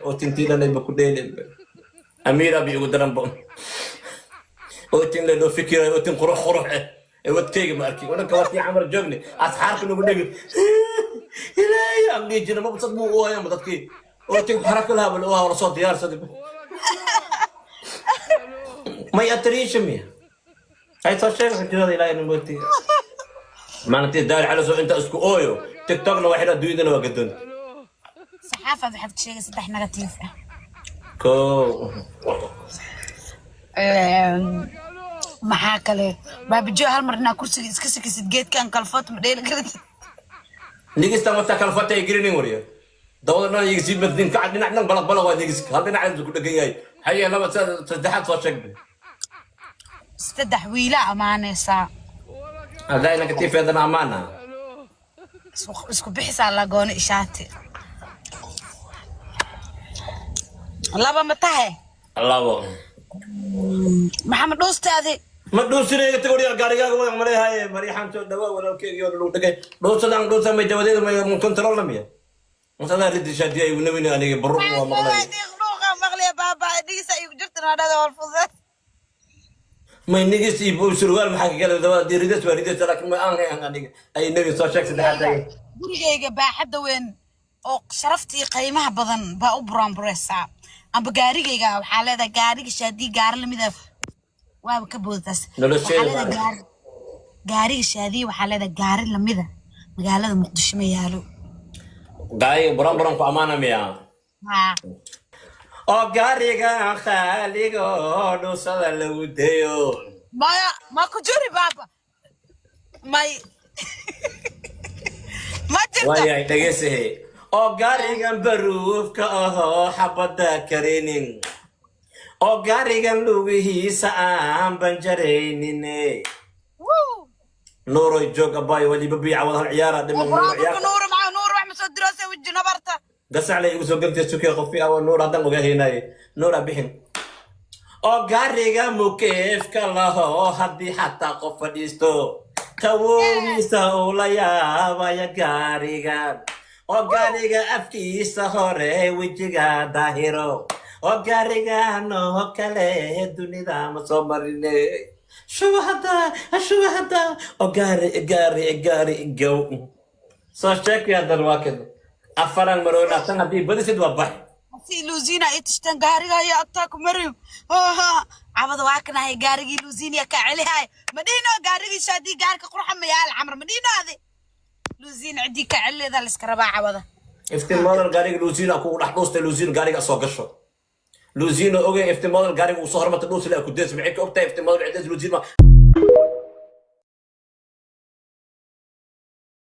Oo tintiilanayba ku dheelenba amiira bi ugu daranba oo tin le loo fikirayo oo tin qurux qurux eh ee wadkayga ma arkin. Odhanka waa kii Camar joogne, asxaabta nagu dhegi ilaahay aan dhihi jirna maba sad muu u hayama dadkii oo tin xarako lahaa bal oo lasoo diyaarsaday may atariisha miya ay soo sheega xujirada ilaahay namooti maalintii Daari Calasow inta isku ooyo TikTokna waa xidha, adduunyadana waa gadoon. Saxaafad waxaad ka sheegay saddex negative ah. Ko. Maxaa kale, baabijo? Hal mar inaa kursiga iska sikisid, geedkan kalfoot ma dheeli kartid. Nigistan wata kalfata ay gelinin wariyo dabada dhan iga sii badin kaca dhinac dhan balaq balaq waa nigiska hal dhinac ku dhegan yahay. Haye, laba, saddexaad soo sheeg. Saddex wiilaa ammaanaysaa. Haddaa negative-eedana ammaana. Isku bixisaa lagooni ishaati laba ma tahe? Labo. Maxamed dhuustaadi. Ma dhuusinayga tago wariyaa, gaarigaaga wadan maleehaye maryaxaan soo dhawaa walaalkeygii oo lagu dhegay dhuusadan dhuusa may dabadeeda may kontrolna miya masadaa ridishaadi ay nawini aniga barru waa maqlay. Dhuuqa maqliya baaba dhigisa igu jirta naadhada wal fudeed. May nigis iyo surwaal maxaa ka galay dabada? Rides waa rides, laakiin ma aan hayn aniga ay nabi soo sheeg saddexaad ay. Gurigayga baaxadda weyn oo sharafta iyo qiimaha badan baa u buraanbureysaa, amba gaarigayga waxaa leedahay gaariga Shaadii gaari lamida waaba ka boodataas. Nolosheeda. Waxaa leedahay gaariga Shaadiya, waxaa leedahay gaari lamida magaalada Muqdisho ma yaalo. Gaariga buran buran ku ammaana miya? Haa. Oo gaariga khaaliga oo dhuusada lagu dayo. Maya, ma ku jiri baaba, may ma jirto. Waayahay, dhegeysahe, oo gaarigan baruufka ahoo xabadda karinin, oo gaarigan lugihiisa aan banjaraynin. Wuu. Nuuroy joog abaayo waliba biica wada hal ciyaara dhiman Nuur. Buraanburka. Ciyaarta. Nuur maxaa? Nuur wax ma soo diroose weji nabarta. Gasac igu soo gantay sukee qofi awa Nuur haddaan ogahaynaaye Nuur bixin oo gaariga mukeefka laho haddii xataa qof fadhiisto qabowgiisa uu la yaabaya, gaariga oo gaariga afkiisa hore wejiga daahiro, oo gaariga noo kale dunida ma soo marine, shubahada shubahada oo gaari gaari gaari gow soo sheekay. Haddan waa kan afaran maroona tan haddii badisid waa bax. Si luusina ay tashtaan gaariga ayaa agtaa ku marin cabada waa kanahay gaarigii luusiniya kaa celihay ma dhihino gaarigii Shaadii gaarka qurxa ma yaal Camar ma dhihino adi luusin ciddii kaa celileeda la iska rabaa cabada. Iftiin Model gaariga Luusina kugu dhex dhuustay, Luusin gaariga soo gasho, Luusino ogey Iftiin Model gaariga uu soo hormarta dhuusila ku dees maxay ka ogtahay Iftiin Model cidees Luusin ma.